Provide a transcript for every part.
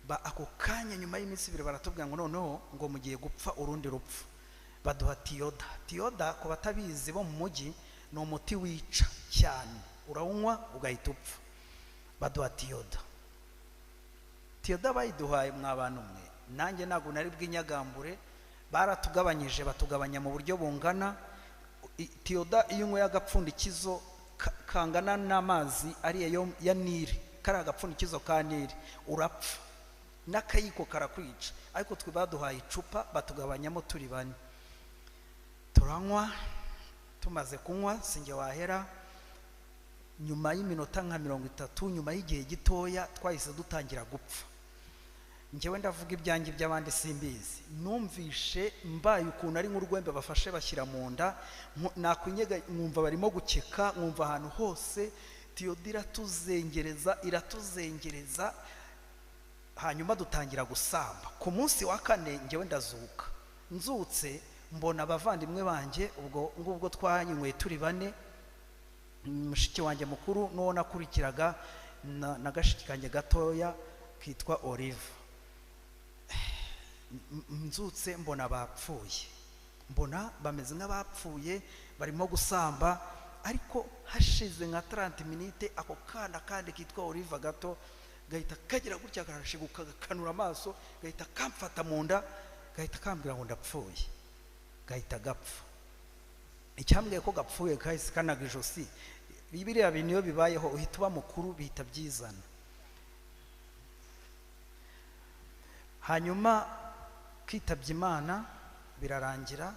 Ako kanya nyuma y'iminsi 2 baratubwira ngo noneho ngo mugiye gupfa urundi rupfu. Baduha tiyoda. Tiyoda ku batabizi bo mu mujyi ni umuti wica cyane, urawunywa ugahita upfa. Baduha tiyoda. Tiyoda bayiduhaye mwa bantu mwe, nanjye ntabwo nari bw'inyagambure, baratugabanyije batugabanya mu buryo bungana. Tiyoda iyo unyweye agapfundikizo kangana n'amazi ariya ya Nili, kari agapfundikizo ka Nili, urapfa n'akayiko karakwica. Ariko twe baduhaye icupa batugabanyamo turi bane, turanywa. Tumaze kunywa sinjye wahera, nyuma y'iminota nka 30, nyuma y'igihe gitoya twahise dutangira gupfa. Njyewe ndavuga ibyanjye by'abandi simbizi, numvishe mbaye ukuntu ari nk'urwembe bafashe bashyira mu nda, nakwinyega nkumva barimo gukeka, nkumva ahantu hose tiyoda iratuzengereza iratuzengereza. Hanyuma dutangira gusamba. Ku munsi wa 4 njyewe ndazuka, nzutse mbona abavandimwe banjye, ubwo ngubwo twanywe turi bane, mushiki wanjye mukuru n'uwo nakurikiraga na gashiki kanjye gatoya kitwa Olive. Nzutse mbona bapfuye, mbona bameze nk'abapfuye barimo gusamba. Ariko hashize nka 30 minutes ako kana kandi kitwa Olive gato gahita kagira gutya karashiguka gakanura amaso, gahita kamfata mu nda, gahita kambwira ngo ndapfuye, gahita gapfa. Icyambwiye ko gapfuye kahise kanaga ijosi. Biriya bintu iyo bibayeho uhita uba mukuru, bihita byizana. Hanyuma kitabye Imana birarangira,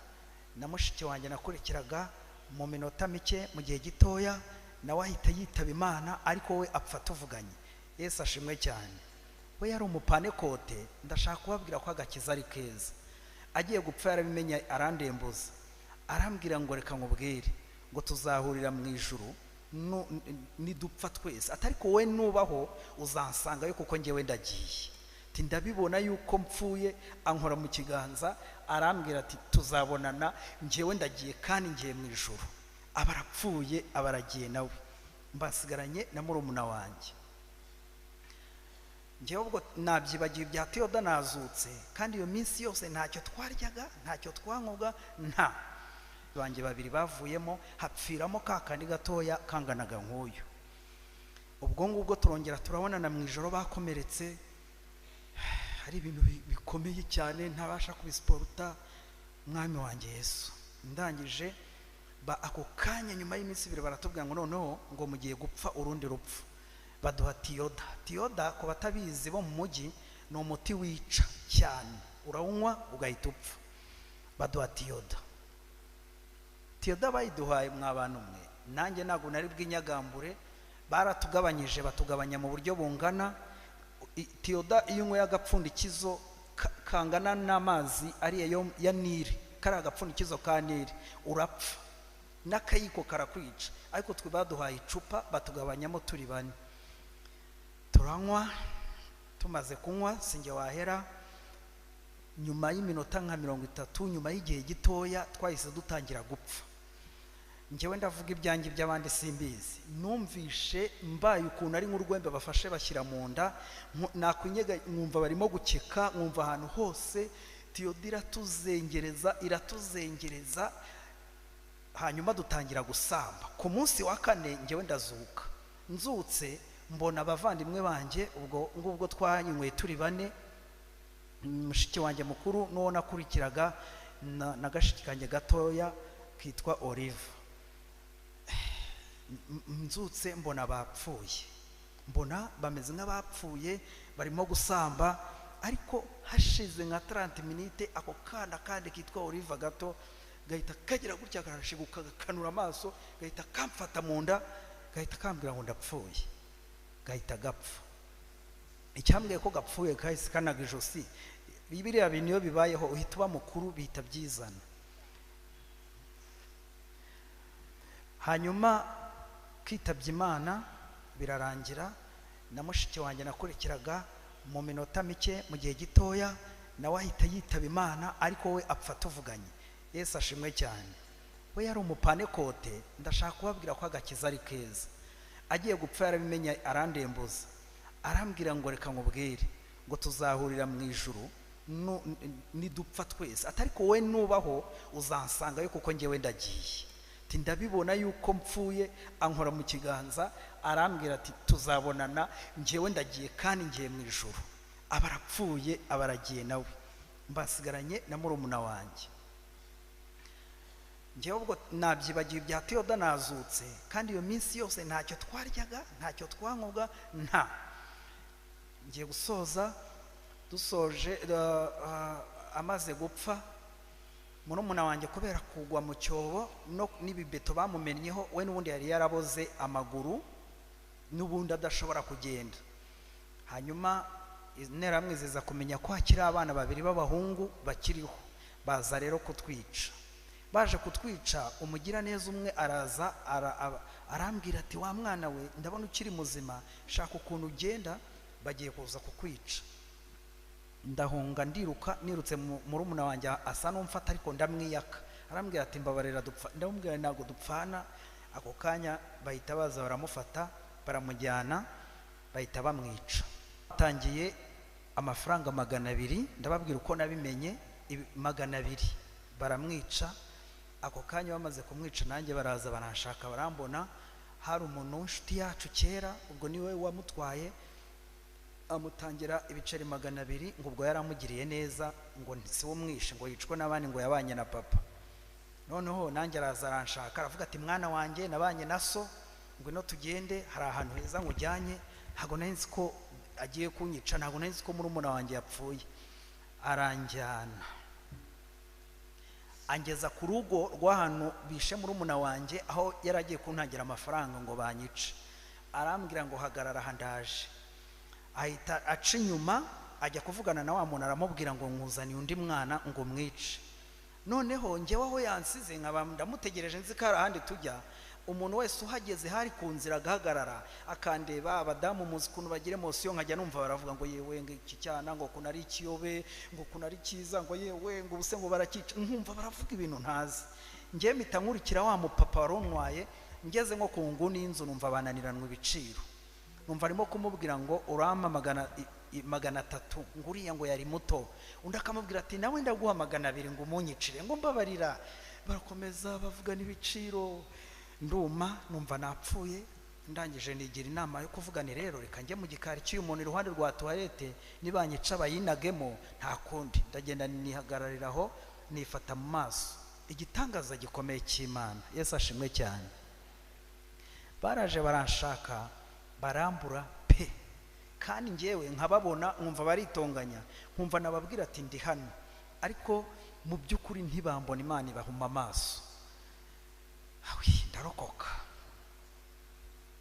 na mushiki wanjye nakurikiraga mu minota mike, mu gihe gitoya nawe ahita yitaba Imana, ariko we apfa tuvuganye. Yesu ashimwe cyane. We yari umupanekote, ndashaka kubabwira ko agakiza ari keza. Agiye gupfa yarabimenye, arandembuza, arambwira ngo reka nkubwire ngo tuzahurira mu ijuru nidupfa twese, atariko wowe nubaho uzansangayo kuko njyewe ndagiye. Ati ndabibona yuko mpfuye. Ankora mu kiganza arambwira ati tuzabonana, njyewe ndagiye kandi ngiye mu ijuru. Aba arapfuye, aba aragiye nawe, mbasigaranye na murumuna wanjye. Njyewe ubwo nabyibagiwe ibya tiyoda, nazutse, kandi iyo minsi yose ntacyo twaryaga, ntacyo twanywaga, nta banjye babiri bavuyemo, hapfiramo ka kandi gatoya kanganaga nk'uyu. Ubwo ngubwo turongera turabonana mu ijoro, bakomeretse, hari ibintu bikomeye cyane ntabasha kubisiporuta. Mwami wanjye Yesu. Ndangije ako kanya nyuma y'iminsi 2 baratubwira ngo noneho ngo mugiye gupfa urundi rupfu. Baduha tiyoda. Tiyoda ku batabizi bo mu mujyi ni umuti wica cyane, urawunywa ugahita upfa. Baduha tiyoda. Tiyoda bayiduhaye mwa bantu mwe, nanjye ntabwo nari bw'inyagambure, baratugabanyije batugabanya mu buryo bungana. Tiyoda iyo unyweye agapfundikizo kangana n'amazi ariya ya Nili, kari agapfundikizo ka Nili, urapfa n'akayiko karakwica. Ariko twe baduhaye icupa batugabanyamo turi bane, turanywa. Tumaze kunywa sinjye wahera, nyuma y'iminota nka 30, nyuma y'igihe gitoya twahise dutangira gupfa. Njyewe ndavuga ibyanjye by'abandi simbizi, numvishe mbaye ukuntu ari nk'urwembe bafashe bashyira mu nda, nakwinyega nkumva barimo gukeka, nkumva ahantu hose tiyoda iratuzengereza iratuzengereza. Hanyuma dutangira gusamba. Ku munsi wa 4 njyewe ndazuka, nzutse mbona abavandimwe banjye, ubwo ngubwo twanywe turi bane, mushiki wanjye mukuru n'uwo nakurikiraga na gashiki kanjye gatoya kitwa Olive. Nzutse mbona bapfuye, mbona bameze nk'abapfuye barimo gusamba. Ariko hashize nka 30 minutes ako kana kandi kitwa Olive gato gahita kagira gutya karashiguka gakanura amaso, gahita kamfata mu nda, gahita kambwira ngo ndapfuye, gahita gapfa. Icyambwiye ko gapfuye kahise kanaga ijosi. Biriya bintu iyo bibayeho uhita uba mukuru, bihita byizana. Hanyuma kitabye Imana birarangira, na mushiki wanjye nakurikiraga mu minota mike, mu gihe gitoya nawe ahita yitaba Imana, ariko we apfa tuvuganye. Yesu ashimwe cyane. We yari umupanekote, ndashaka kubabwira ko agakiza ari keza. Agiye gupfa yarabimenye, arandembuza, arambwira ngo reka nkubwire ngo tuzahurira mu ijuru nidupfa twese, atari ko wowe nubaho uzansangayo kuko ngewe ndagiye. Ati ndabibona yuko mpfuye. Ankora mu kiganza arambwira ati tuzabonana, ngewe ndagiye kandi ngiye mu ijuru. Aba arapfuye, aba aragiye nawe, mbasigaranye na murumuna wanjye. Ngewe ubwo nabyibagiwe ibya Teoda nazutse, kandi iyo minsi yose ntacyo twaryaga, ntacyo twanywaga, nta. Ngiye gusoza, dusoje amaze gupfa murumuna wanjye kubera kugwa mu cyobo n'ibibeto bamumennyeho, we n'ubundi yari yaraboze amaguru n'ubundi adashobora kugenda. Hanyuma interahamwe ziza kumenya ko hakiri abana babiri b'abahungu bakiriho, baza rero kutwica. Baje kutwica, umugiraneza umwe araza arambwira ati wa mwana we, ndabona ukiri muzima, shaka ukuntu ugenda, bagiye kuza kukwica. Ndahunga ndiruka, nirutse murumuna wanjye asa n'umfata ariko ndamwiyaka, arambwira ati mbabarira dupfa, ndamubwira ntabwo dupfana. Ako kanya bahita baza baramufata baramujyana, bahita bamwica. Batangiye amafaranga 200, ndababwira uko nabimenye, 200 baramwica. Ako kanya bamaze kumwica nanjye baraza baranshaka barambona. Hari umuntu w'inshuti yacu kera, ubwo niwe wamutwaye, amutangira ibiceri 200, ngo ubwo yaramugiriye neza, ngo si we umwishe, ngo yicwe n'abandi, ngo yabanye na papa. Noneho nanjye araza aranshaka, aravuga ati mwana wanjye nabanye na so, ngwino tugende, hari ahantu heza nkujyanye. Ntabwo nari nzi ko agiye kunyica, ntabwo nari nzi ko murumuna wanjye yapfuye. Aranjyana angeza ku rugo rw'ahantu bishe murumuna wanjye, aho yari agiye kuntangira amafaranga ngo banyice. Arambwira ngo hagarara aha ndaje. Ahita aca inyuma ajya kuvugana na wa muntu, aramubwira ngo nkuzaniye undi mwana ngo mwice. Noneho njyewe aho yansize nkaba ndamutegereje, nzi ko hari ahandi tujya. Umuntu wese uhageze hari ku nzira agahagarara akandeba. Abadamu muzi ukuntu bagira emosiyo, nkajya numva baravuga ngo yewe ngo iki cyana, ngo ukuntu ari ikiyobe, ngo ukuntu ari cyiza, ngo yewe ngo ubuse ngo barakica, nkumva baravuga ibintu ntazi. Njyewe mpita nkurikira wa mupapa wari untwaye, ngeze nko ku nguni y'inzu numva bananiranwa ibiciro. Numva arimo kumubwira ngo urampa 300, ngo uriya ngo yari muto. Undi akamubwira ati nawe ndaguha 200 ngo umunyicire, ngo mbabarira. Barakomeza bavugana ibiciro, nduma numva napfuye. Ndangije nigira inama yo kuvugana rero reka njye mu gikari cy'uyu muntu iruhande rwa toilette, nibanyica bayinagemo nta kundi. Ndagenda nihagarariraho, nifata mu maso. Igitangaza gikomeye cy'Imana, Yesu ashimwe cyane. Baraje baranshaka barambura pe, kandi njyewe nkababona nkumva baritonganya, nkumva nababwira ati ndi hano, ariko mu by'ukuri ntibambona. Imana ibahuma amaso. Ndarokoka.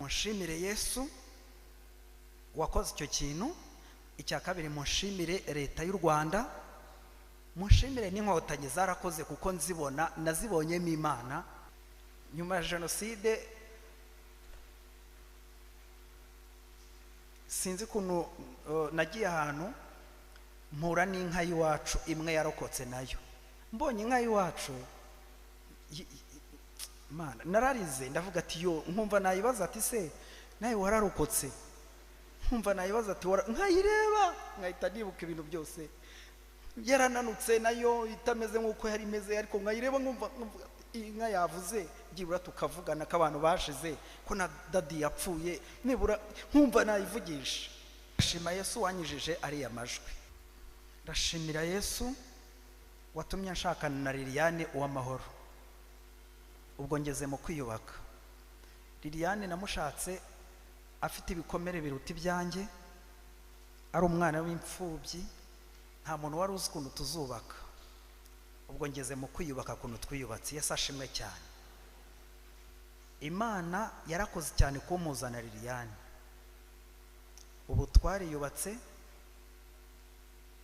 Munshimire Yesu wakoze icyo kintu. Icya kabiri, munshimire leta y'u Rwanda, munshimire n'inkotanyi zarakoze, kuko nzibona nazibonyemo Imana. Nyuma ya jenoside sinzi ukuntu nagiye ahantu mpura n'inka y'iwacu imwe yarokotse nayo. Mbonye inka y'iwacu Mana nararize, ndavuga ati yo, nkumva nayibaza ati se nawe wararokotse, nkumva nayibaza ati nkayireba nkahita nibuka ibintu byose, yarananutse nayo itameze nk'uko yari imeze, ariko nkayireba nkumva inka yavuze, byibura tukavugana ko abantu bashize, ko na dadi yapfuye, nibura nkumva nayivugisha. Ndashima Yesu wanyijije ariya majwi. Ndashimira Yesu watumye nshakana na Liliane Uwamahoro. Ubwo ngeze mu kwiyubaka. Liliane namushatse afite ibikomere biruta ibyanjye, ari umwana w'imfubyi, nta muntu wari uzi ukuntu tuzubaka. Ubwo ngeze mu kwiyubaka ukuntu twiyubatse. Yesu ashimwe cyane. Imana yarakoze cyane kumuzana Liliane. Ubu twariyubatse,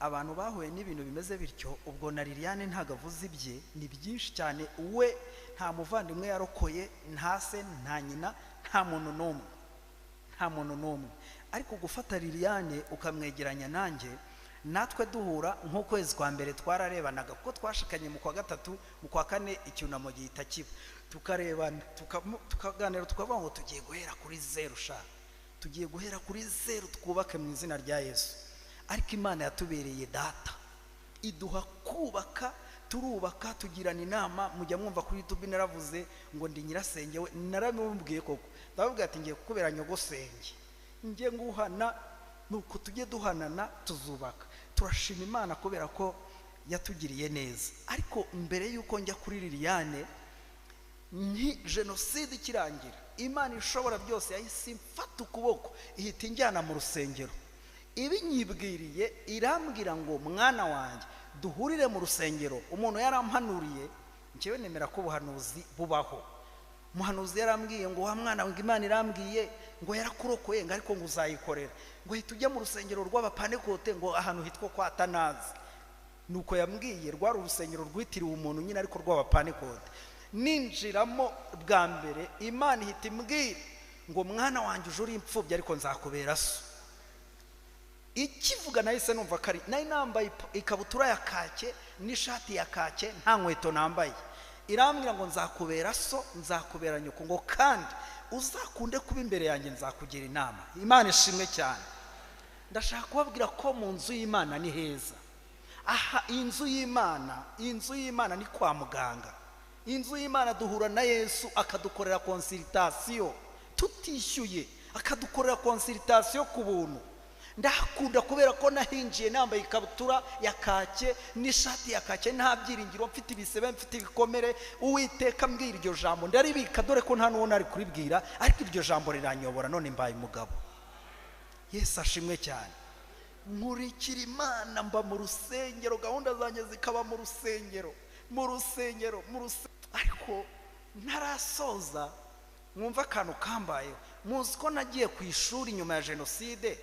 abantu bahuye n'ibintu bimeze bityo. Ubwo na Liliane ntago avuze ibye, ni byinshi cyane. We nta muvandimwe yarokoye, nta se, nta nyina, nta muntu n'umwe, nta muntu n'umwe. Ariko gufata Liliane ukamwegeranya nanjye, natwe duhura nk'ukwezi kwa mbere twararebanaga, kuko twashikanye mu kwa gatatu, mu kwa kane icyunamo gihita kiba, tukarebana, tukaganira, tukavuga ngo tugiye guhera kuri zeru sha, tugiye guhera kuri zeru twubake mu izina rya Yesu. Ariko Imana yatubereye data, iduha kubaka, turubaka, tugirana inama. Mujya mwumva kuri YouTube naravuze ngo ndi nyirasenge we, naramubwiye koko, ndababwira ati ngiye kukubera nyogosenge, ngiye nguhana, nuko tujye duhanana tuzubaka. Turashima Imana kubera ko yatugiriye neza. Ariko mbere y'uko njya kuri Liliane, ni jenoside ikirangira, Imana ishobora byose yahise imfata ukuboko ihita injyana mu rusengero. Ibinyibwiriye irambwira ngo mwana wanjye duhurire mu rusengero. Umuntu yarampanuriye, njyewe nemera ko ubuhanuzi bubaho. Umuhanuzi yarambwiye ngo wa mwana wanjye, Imana irambwiye ngo yarakurokoye, ngo ariko ngo uzayikorera, ngo hita ujya mu rusengero rw'abapanekote, ngo ahantu hitwa kwa Tanazi. Nuko yambwiye, rwari urusengero rwitiriwe umuntu nyine ariko rw'abapanekote. Ninjiramo bwa mbere, Imana ihita imbwira ngo mwana wanjye uje uri imfubyi ariko nzakubera so. Ikivuga nahise numva kari nari nambaye ikabutura ya kake n'ishati ya kake, nta nkweto nambaye. Irambwira ngo nzakubera so, nzakubera nyoko, ngo kandi uzakunde kuba imbere yanjye, nzakugira inama. Imana ishimwe cyane. Ndashaka kubabwira ko mu nzu y'Imana ni heza. Aha inzu y'Imana, inzu y'Imana ni kwa muganga. Inzu y'Imana duhura na Yesu akadukorera consultation tutishyuye, akadukorera consultation ku buntu. Ndakunda kubera ko nahinjiye nambaye ikabutura ya kake n'ishati ya kake, nta byiringiro mfite, ibisebe mfite, ibikomere. Uwiteka mbwira iryo jambo ndaribika, dore ko nta n'uwo nari kuribwira, ariko iryo jambo riranyobora, none mbaye umugabo. Yesu ashimwe cyane. Nkurikira Imana, mba mu rusengero, gahunda zanjye zikaba mu rusengero, mu rusengero, mu rusengero. Ariko ntarasoza mwumva akantu kambayeho. Muzi ko nagiye ku ishuri nyuma ya jenoside,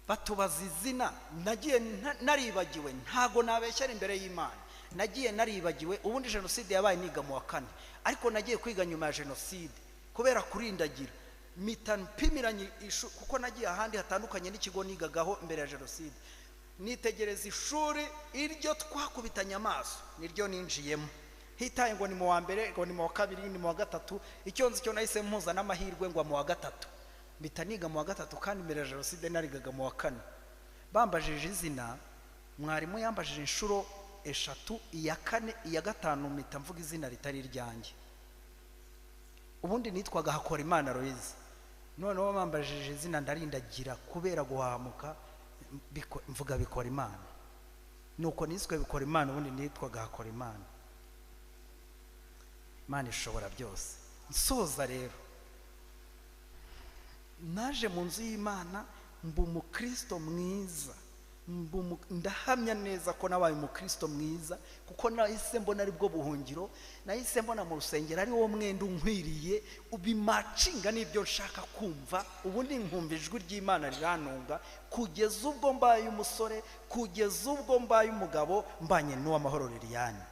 batubaza izina, nagiye naribagiwe, ntago nabeshyara imbere y'Imana, nagiye naribagiwe. Ubundi jenoside yabaye niga mu wa kane, ariko nagiye kwiga nyuma ya jenoside kubera kurindagira, mpita mpimiranye kuko nagiye ahandi hatandukanye n'ikigo nigagaho mbere ya jenoside. Nitegereza ishuri iryo twakubitanye amaso niryo ninjiyemo, hitaye ngo ni mu wa mbere, ngo ni mu wa kabiri, ni mu wa gatatu. Icyo nzi cyo nahise mpuza n'amahirwe ngo mu wa gatatu, mpita niga mu wa gatatu, kandi mbere ya jenoside narigaga mu wa kane. Bambajije izina, mwarimu yambajije inshuro 3, iya 4, iya 5 mpita mvuga izina ritari iryanjye. Ubundi nitwaga Hakorimana Aloyizi, noneho bambajije izina ndarindagira kubera guhamuka, mvuga Bikora Imana. Nuko niswe Bikora Imana, ubundi nitwaga Hakorimana. Imana ishobora byose. Nsoza rero, naje mu nzu y'Imana mba umukristo mwiza, ndahamya neza ko nabaye umukristo mwiza, kuko nahise mbona aribwo buhungiro, nahise mbona mu rusengero ari wo mwenda unkwiriye, ubimacinga n'ibyo nshaka kumva. Ubundi nkumva ijwi ry'Imana rirantunga kugeza ubwo mbaye umusore, kugeza ubwo mbaye umugabo, mbanye n'uwamahoro Liliane.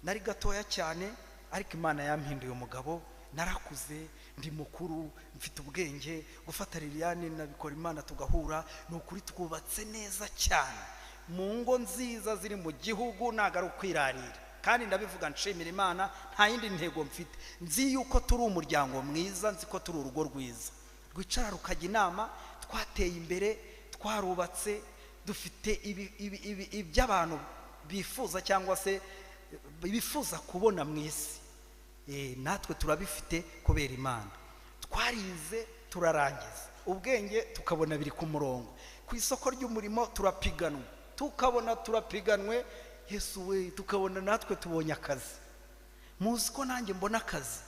Nari gatoya cyane, ariko Imana yampinduye umugabo, narakuze, ndi mukuru, mfite ubwenge. Gufata Liliane nabikora Imana tugahura, ni ukuri twubatse neza cyane mu ngo nziza ziri mu gihugu, ntago ari ukwirarira. Kandi ndabivuga nshimira Imana, nta yindi ntego mfite, nzi yuko turi umuryango mwiza, nzi ko turi urugo rwiza rwicara rukajya inama, twateye imbere, twarubatse, dufite iby'abantu bifuza cyangwa se bifuza kubona mu isi, natwe turabifite kubera Imana. Twarize turarangiza, ubwenge tukabona biri ku murongo, ku isoko ry'umurimo turapiganwa, tukabona turapiganwe, Yesu we, tukabona natwe tubonye akazi. Muzi ko nanjye mbona akazi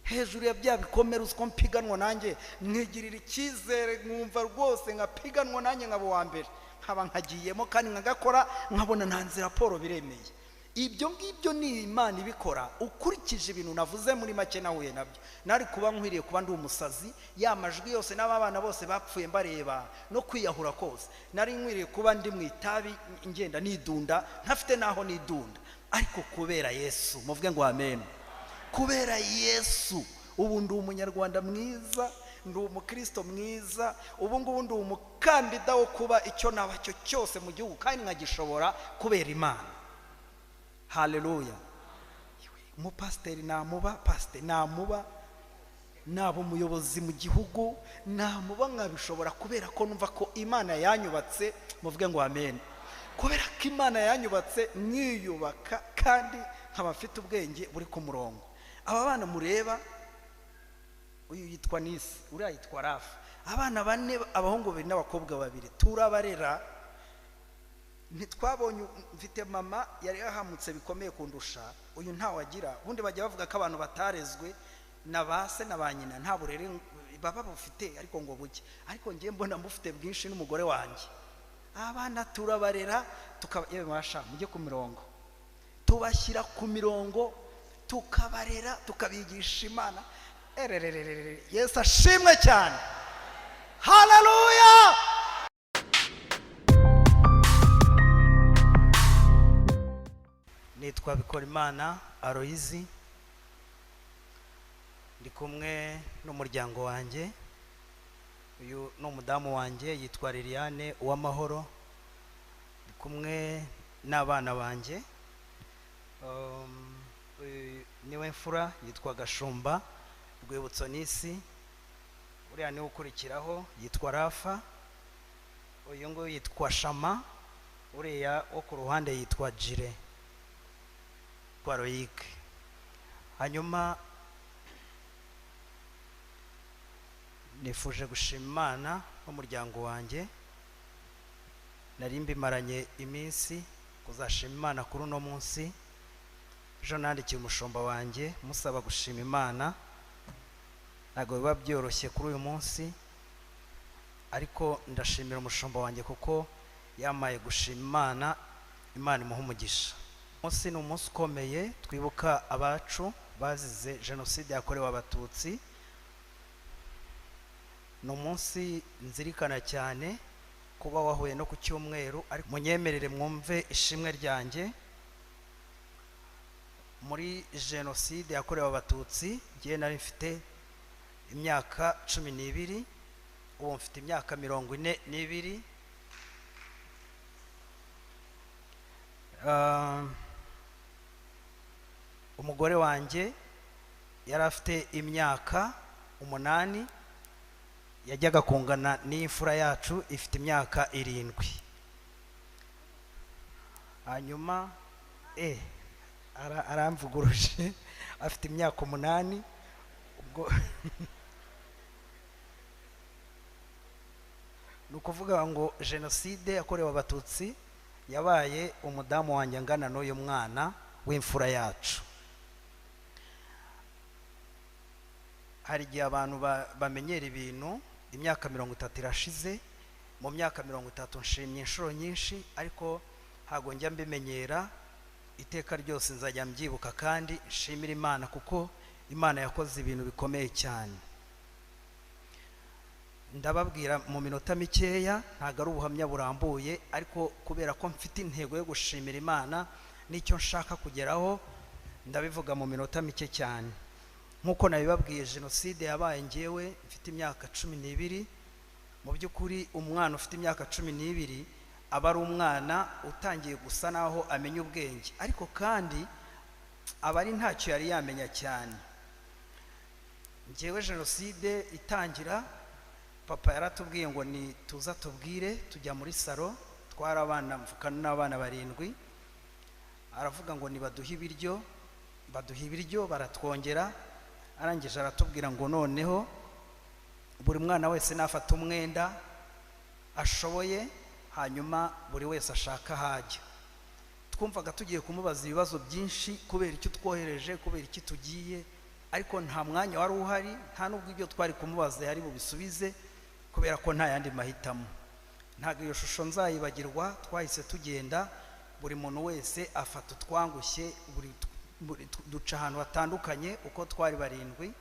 hejuru ya bya bikomere, uzi ko mpiganwa nanjye nkigirira icyizere, nkumva rwose nkapiganwa nanjye nkaba uwa mbere, nkaba nkagiyemo kandi nkagakora, nkabona ntanze raporo biremeye. Ibyo ngibyo ni Imana ibikora. Ukurikije ibintu navuze muri make nahuye nabyo, nari kuba nkwiriye kuba ndi umusazi, ya majwi yose n'abana bose bapfuye mbareba no kwiyahura kose, nari nkwiriye kuba ndi mu itabi ngenda nidunda, ntafite naho nidunda. Ariko kubera Yesu, muvuge ngo amen. Kubera Yesu ubu ndi umunyarwanda mwiza, ndi umukristo mwiza, ubu ngubu ndi umukandida wo kuba icyo naba cyo cyose mu gihugu, kandi nkagishobora kubera Imana. Haleluya. Umupasiteri namuba, pasiteri namuba, Naba umuyobozi mu gihugu, namuba nkabishobora kubera ko numva ko Imana yanyubatse. Muvuge ngo amen. Kubera ko Imana yanyubatse nkiyubaka kandi nkaba mfite ubwenge buri ku murongo. Aba bana mureba, uyu yitwa Nisi, uriya yitwa Rafa, abana bane, abahungu babiri n'abakobwa babiri, turabarera. Ntitwabonye, mfite mama yari yahamutse bikomeye kundusha, uyu ntawagira. Ubundi bajya bavuga ko abantu batarezwe na ba se na ba nyina nta burere baba bufite, ariko ngo buke, ariko ngiye mbona mufite bwinshi n'umugore wanjye. Abana turabarera, tukaba yewe mwasha mujye ku mirongo, tubashyira ku mirongo, tukabarera, tukabigisha Imana. Erererere, Yesu ashimwe cyane, haleluya. Nitwa Bikorimana Aloyizi, ndi kumwe n'umuryango wanjye. Uyu ni umudamu wanjye yitwa Liliane Uwamahoro, ndi kumwe n'abana banjye. Uyu niwe mfura yitwa Gashumba Rwibutso Nisi, uriya niwe ukurikiraho yitwa Rafa, uyu nguyu yitwa Shama, uriya wo ku ruhande yitwa Jire kwa Royike. Hanyuma nifuje gushima Imana n'umuryango wanjye. Nari mbimaranye iminsi kuzashima Imana kuri uno munsi. Ejo nandikiye umushumba wanjye musaba gushima Imana. Ntabwo biba byoroshye kuri uyu munsi, ariko ndashimira umushumba wanjye kuko yamaye gushima Imana. Imana imuha umugisha. Umunsi ni umunsi ukomeye, twibuka abacu bazize jenoside yakorewe Abatutsi. Ni umunsi nzirikana cyane kuba wahuye no ku cyumweru, ariko munyemerere mwumve ishimwe ryanjye. Muri jenoside yakorewe Abatutsi ngiye nari mfite imyaka 12, ubu mfite imyaka 42. Umugore wanjye yari afite imyaka 8, yajyaga kungana n'imfura yacu ifite imyaka 7. Hanyuma aramvuguruje afite imyaka 8, ubwo ni ukuvuga ngo jenoside yakorewe Abatutsi yabaye umudamu wanjye angana n'uyu mwana w'imfura yacu. Hari igihe abantu bamenyera ibintu, imyaka 30 irashize. Mu myaka 30 nshimye inshuro nyinshi, ariko ntabwo njya mbimenyera. Iteka ryose nzajya mbyibuka kandi nshimira Imana kuko Imana yakoze ibintu bikomeye cyane. Ndababwira mu minota mikeya, ntabwo ari ubuhamya burambuye, ariko kubera ko mfite intego yo gushimira Imana n'icyo nshaka kugeraho, ndabivuga mu minota mike cyane. Nkuko nabibabwiye, jenoside yabaye ngewe mfite imyaka 12. Mu by'ukuri umwana ufite imyaka 12 aba ari umwana utangiye gusa naho amenya ubwenge, ariko kandi aba ari ntacyo yari yamenya cyane. Ngewe jenoside itangira, papa yaratubwiye ngo ni tuza tubwire, tujya muri salo, twari abana, mvukana n'abana 7. Aravuga ngo nibaduhe ibiryo, baduha ibiryo baratwongera. Arangije aratubwira ngo noneho buri mwana wese nafata umwenda ashoboye, hanyuma buri wese ashaka hajya. Twumvaga tugiye kumubaza ibibazo byinshi, kubera icyo twohereje, kubera iki tugiye, ariko nta mwanya wari uhari, nta nubwo ibyo twari kumubaza yari bubisubize, kubera ko nta yandi mahitamo. Ntabwo iyo shusho nzayibagirwa. Twahise tugenda, buri muntu wese afata utwangushye, buri duca ahantu hatandukanye uko twari 7,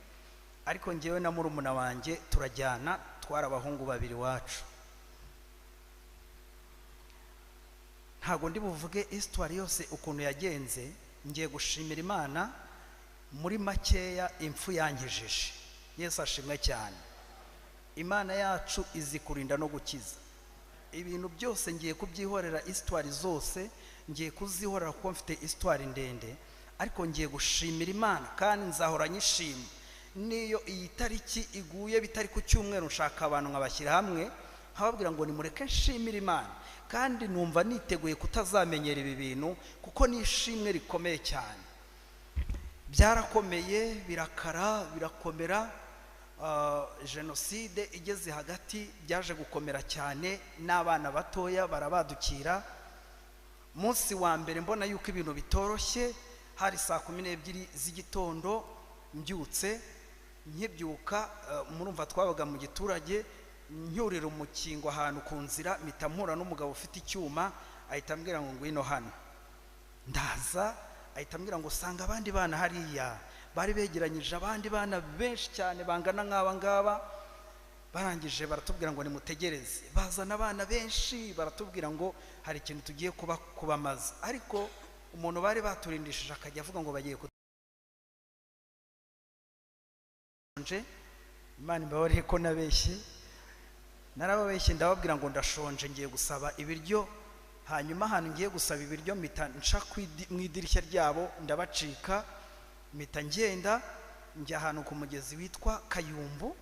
ariko ngewe na murumuna wanjye turajyana, twari abahungu 2 iwacu. Ntabwo ndi buvuge histoire yose ukuntu yagenze, ngiye gushimira Imana muri makeya impfu yankijije. Yesu ashimwe cyane. Imana yacu izi kurinda no gukiza. Ibintu byose ngiye kubyihorera, histoire zose ngiye kuzihorera kuko mfite histoire ndende, ariko ngiye gushimira Imana kandi nzahora nyishima. Niyo iyi tariki iguye bitari ku cyumweru, nshaka abantu nkabashyira hamwe, nkababwira ngo nimureke nshimire Imana. Kandi numva niteguye kutazamenyera ibi bintu, kuko ni ishimwe rikomeye cyane. Byarakomeye, birakara, birakomera. Jenoside igeze hagati byaje gukomera cyane, n'abana batoya barabadukira. Munsi wa mbere mbona yuko ibintu bitoroshye, hari 12:00 z'igitondo, mbyutse nkibyuka, murumva twabaga mu giturage, nyurira umukingo ahantu ku nzira, mpita mpura n'umugabo ufite icyuma, ahita ambwira ngo ngwino hano. Ndaza, ahita ambwira ngo sanga abandi bana hariya, bari begeranyije abandi bana benshi cyane bangana nk'aba ngaba. Barangije baratubwira ngo nimutegereze, bazana abana benshi, baratubwira ngo hari ikintu tugiye kubamaza. Ariko umuntu bari baturindishije akajya avuga ngo bagiye kutonje. Imana imbabarire ko nabeshye, narababeshye, ndababwira ngo ndashonje, ngiye gusaba ibiryo. Hanyuma ahantu ngiye gusaba ibiryo mpita nca mu idirishya ryabo, ndabacika, mpita ngenda njya ahantu ku mugezi witwa Kayumbu.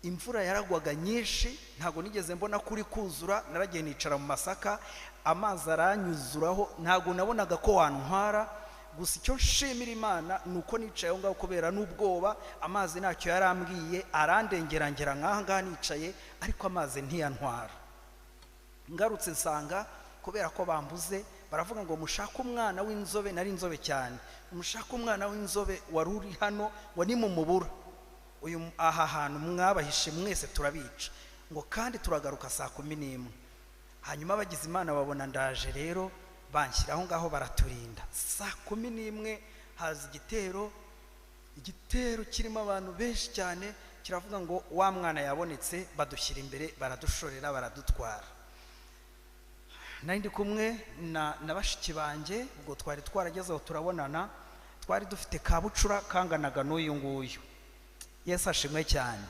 Imvura yaragwaga nyinshi, ntabwo nigeze mbona kuri kuzura, naragiye nicara mu masaka, amazi aranyuzuraho, ntabwo nabonaga ko wantwara. Gusa icyo nshimira Imana ni uko nicaye aho ngaho kubera n'ubwoba, amazi ntacyo yarambwiye, arandengerangera nk'aha ngaha nicaye, ariko amazi ntiyantwara. Ngarutse nsanga kubera ko bambuze, baravuga ngo mushake umwana w'inzobe, nari inzobe cyane, mushake umwana w'inzobe wari uri hano, ngo nimumubura uyu aha hantu mwabahishe mwese turabica, ngo kandi turagaruka 11:00. Hanyuma bagize Imana babona ndaje rero, banshyira aho ngaho baraturinda. 11:00 haza igitero, igitero kirimo abantu benshi cyane, kiravuga ngo wa mwana yabonetse, badushyira imbere, baradushorera, baradutwara. Nari ndi kumwe na bashiki banjye, ubwo twari twarageze aho turabonana, twari dufite kabucura kanganaga n'uyu nguyu. Yesu ashimwe cyane.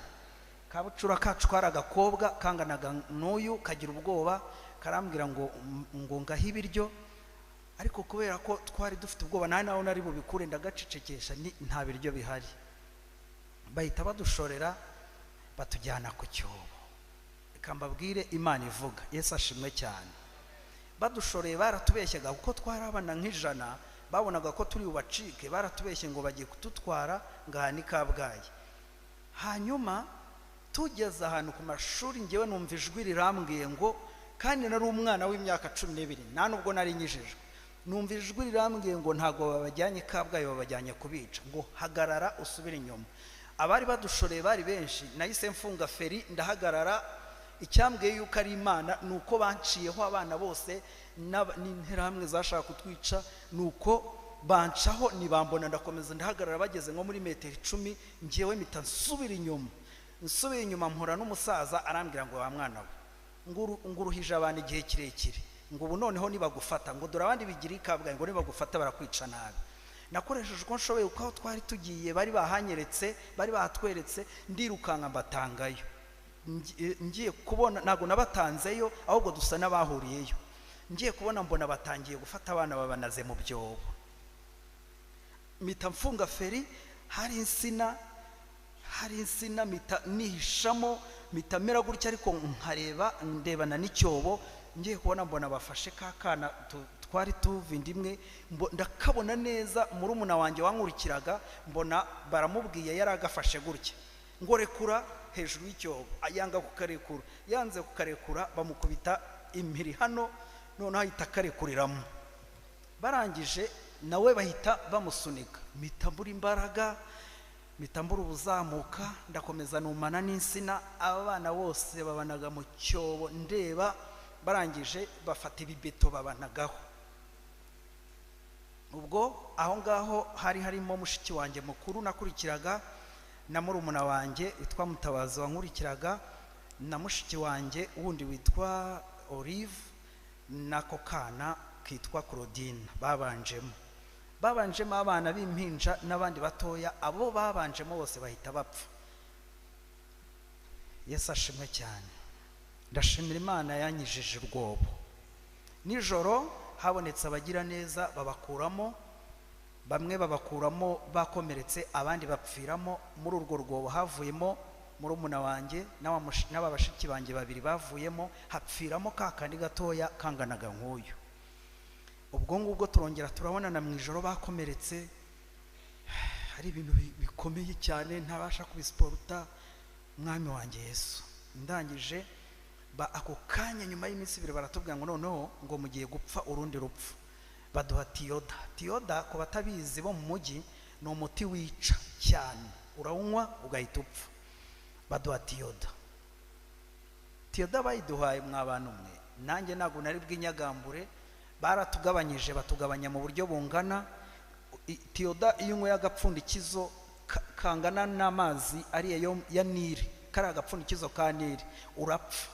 Kabucura kacu kari agakobwa kanganaga n'uyu, kagira ubwoba, karambwira ngo ngahe ibiryo. Ariko kubera ko twari dufite ubwoba, nta naho nari bubikure, ndagacecekesha, nta biryo bihari. Bahita badushorera, batujyana ku cyobo. Reka mbabwire Imana ivuga. Yesu ashimwe cyane. Badushoreye baratubeshyaga, kuko twari abana nk'ijana, babonaga ko turi bubacike, baratubeshye ngo bagiye kudutwara ngaha ni Kabgayi. Hanyuma tugeze ahantu ku mashuri, ngewe numva ijwi rirambwiye ngo, kandi nari umwana w'imyaka 12, nta nubwo nari nyijijwe, numva ijwi rirambwiye ngo ntabwo babajyanye Kabgayi, babajyanye kubica, ngo hagarara usubire inyuma. Abari badushoreye bari benshi, nahise mfunga feri ndahagarara. Icyambwiye yuko ari Imana ni uko banciyeho abana bose n'interahamwe zashaka kutwica, ni uko bancaho nibambona, ndakomeza ndahagarara. Bageze nko muri metero 10, ngewe mpita nsubira inyuma. Nsubira inyuma mpura n'umusaza, arambwira ngo wa mwana we, nguruhije abantu igihe kirekire, ngo ubu noneho nibagufata, ngo dore abandi bigira Kabgayi, ngo nibagufata barakwica nabi. Nakoresheje uko nshoboye, kuko aho twari tugiye bari bahanyeretse, bari bahatweretse, ndirukanka mbatangayo. Ngiye kubona, ntabwo nabatanzeyo, ahubwo dusa n'abahuriyeyo. Ngiye kubona mbona batangiye gufata abana babanaze mu byobo. Mpita mfunga feri, hari insina, hari insina, mpita nihishamo, mpita mera gutya, ariko nkareba ndebana n'icyobo. Ngiye kubona mbona bafashe ka kana twari tuva inda imwe, ndakabona neza, murumuna wanjye wankurikiraga, mbona baramubwiye yari agafashe gutya, ngo rekura hejuru y'icyobo, yanga kukarekura, yanze kukarekura, bamukubita impiri hano, noneho ahita akarekuriramo. Barangije nawe bahita bamusunika, mpita mbura imbaraga, mpita mbura ubuzamuka, ndakomeza numana n'insina. Aba bana bose babanaga mu cyobo ndeba, barangije bafata ibibeto babanagaho. Ubwo aho ngaho hari harimo mushiki wanjye mukuru nakurikiraga, na murumuna wanjye witwa Mutabazi wankurikiraga, na mushiki wanjye wundi witwa Olive, nako kana kitwa Claudine. Babanjemo abana b'impinja n'abandi batoya, abo babanjemo bose bahita bapfa. Yesu ashimwe cyane. Ndashimira Imana yanyijije urwobo. Nijoro habonetse abagira neza babakuramo, Bamwe babakuramo bakomeretse, abandi bapfiramo. Muri urwo rwobo havuyemo murumuna wanjye n'aba bashiki banjye babiri bavuyemo, hapfiramo ka kandi gatoya kanganaga nk'uyu. Ubwo ngubwo turongera turabonana mu ijoro bakomeretse, hari ibintu bikomeye cyane ntabasha kubisiporuta. Mwami wanjye Yesu, ndangije ako kanya nyuma y'iminsi ibiri baratubwira ngo noneho ngo mugiye gupfa urundi rupfu. Baduha tiyoda. Tiyoda ku batabizi bo mu mujyi ni umuti wica cyane, urawunywa ugahita upfa. Baduha tiyoda. Tiyoda bayiduhaye mwa bantu mwe, nanjye ntabwo nari bw'inyagambure, baratugabanyije batugabanya mu buryo bungana. Tiyoda iyo unyweye agapfundikizo kangana n'amazi ariya ya Nili, kari agapfundikizo ka Nili, urapfa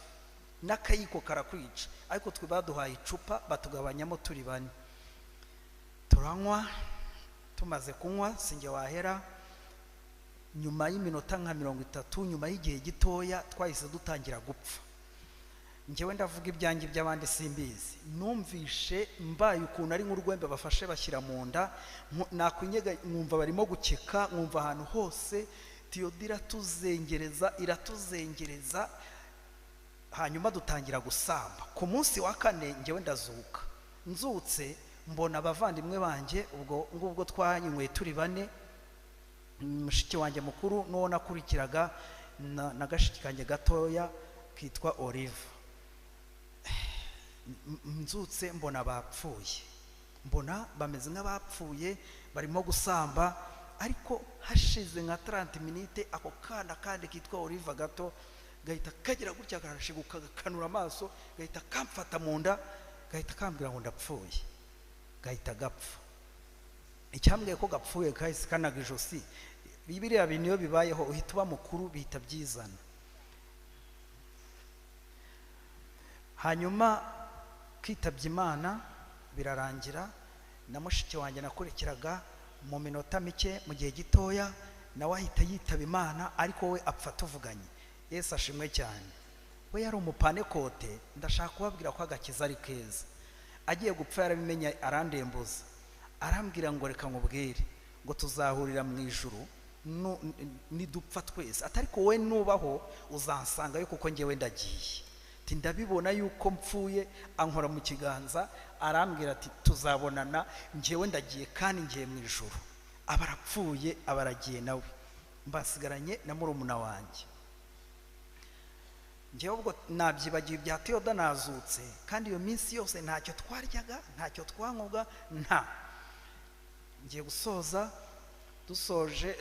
n'akayiko karakwica. Ariko twe baduhaye icupa batugabanyamo turi bane, turanywa. Tumaze kunywa sinjye wahera, nyuma y'iminota nka 30, nyuma y'igihe gitoya twahise dutangira gupfa. Njyewe ndavuga ibyanjye, iby'abandi simbizi. Numvishe mbaye ukuntu ari nk'urwembe bafashe bashyira mu nda, nakwinyega nkumva barimo gukeka, nkumva ahantu hose. Tiyoda iratuzengereza, iratuzengereza, hanyuma dutangira gusamba. Ku munsi wa kane njyewe ndazuka, nzutse mbona abavandimwe banjye, ubwo ngubwo twanywe turi bane, mushiki wanjye mukuru n'uwo nakurikiraga na gashiki kanjye gatoya kitwa Olive. Nzutse mbona bapfuye, mbona bameze nk'abapfuye barimo gusamba. Ariko hashize nka 30 minutes ako kana kandi kitwa Olive gato gahita kagira gutya, karashiguka, gakanura amaso, gahita kamfata mu nda, gahita kambwira ngo ndapfuye, gahita gapfa. Icyambwiye ko gapfuye kahise kanaga ijosi. Biriya bintu iyo bibayeho uhita uba mukuru, bihita byizana. Hanyuma kitabye Imana birarangira, na mushiki wanjye nakurikiraga mu minota mike, mu gihe gitoya nawe ahita yitaba Imana, ariko we apfa tuvuganye. Yesu ashimwe cyane. We yari umupanekote, ndashaka kubabwira ko agakiza ari keza. Agiye gupfa yarabimenye, arandembuza, arambwira ngo reka nkubwire ngo tuzahurira mu ijuru nidupfa twese, atari ko wowe nubaho uzansangayo kuko njyewe ndagiye. Ati ndabibona yuko mpfuye. Ankora mu kiganza arambwira ati tuzabonana, njyewe ndagiye kandi ngiye mu ijuru. Aba arapfuye, aba aragiye nawe, mbasigaranye na murumuna wanjye. Njyewe ubwo nabyibagiwe ibya tiyoda, nazutse, kandi iyo minsi yose ntacyo twaryaga, ntacyo twanywaga, nta. Ngiye gusoza, dusoje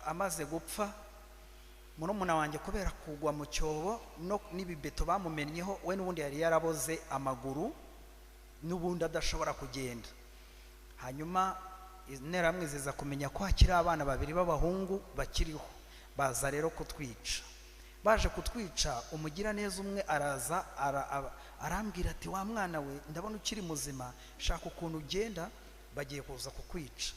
amaze gupfa murumuna wanjye kubera kugwa mu cyobo n'ibibeto bamumennyeho, we n'ubundi yari yaraboze amaguru n'ubundi adashobora kugenda. Hanyuma interahamwe ziza kumenya ko hakiri abana babiri b'abahungu bakiriho, baza rero kutwica. Baje kutwica, umugiraneza umwe araza arambwira ati wa mwana we, ndabona ukiri muzima, shaka ukuntu ugenda, bagiye kuza kukwica.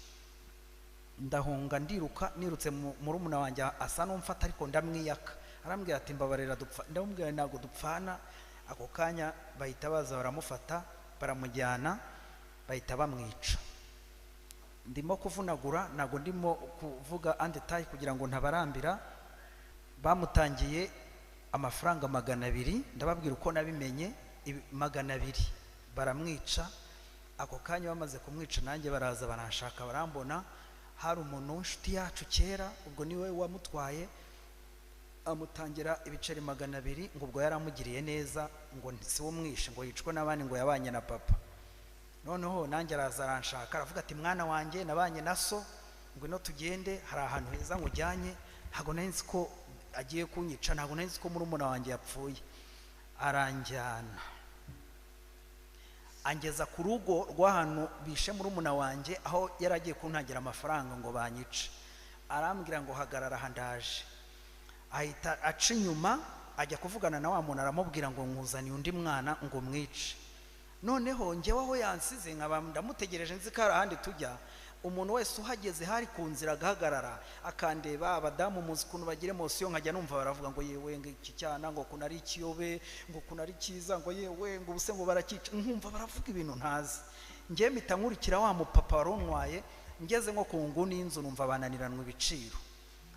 Ndahunga ndiruka, nirutse murumuna wanjye asa n'umfata, ariko ndamwiyaka. Arambwira ati mbabarira dupfa, ndamubwira ntabwo dupfana. Ako kanya bahita baza baramufata baramujyana, bahita bamwica. Ndimo kuvunagura, ntabwo ndimo kuvuga andetaye kugira ngo ntabarambira. Bamutangiye amafaranga 200, ndababwira uko nabimenye, 200 baramwica. Ako kanya bamaze kumwica nanjye baraza baranshaka barambona. Hari umuntu w'inshuti yacu kera, ubwo niwe wamutwaye, amutangira ibiceri 200, ngo ubwo yaramugiriye neza, ngo si we umwishe, ngo yicwe n'abandi, ngo yabanye na papa. Noneho nanjye araza aranshaka, aravuga ati mwana wanjye nabanye na so, ngwino tugende, hari ahantu heza nkujyanye. Ntabwo nari nzi ko agiye kunyica, ntabwo nari nzi ko murumuna wanjye yapfuye. Aranjyana angeza ku rugo rw'ahantu bishe murumuna wanjye, aho yari agiye kuntangira amafaranga ngo banyice. Arambwira ngo hagarara aha ndaje. Ahita aca inyuma ajya kuvugana na wa muntu, aramubwira ngo nkuzaniye undi mwana ngo mwice. Noneho njyewe aho yansize nkaba ndamutegereje, nzi ko hari ahandi tujya. Umuntu wese uhageze hari ku nzira agahagarara akandeba. Abadamu muzi ukuntu bagira emosiyo, nkajya numva baravuga ngo yewe ngo iki cyana, ngo ukuntu ari ikiyobe, ngo ukuntu ari cyiza, ngo yewe ngo ubuse ngo barakica, nkumva baravuga ibintu ntazi. Ngewe mpita nkurikira wa mupapa wari untwaye, ngeze nko ku nguni y'inzu numva bananiranwa ibiciro,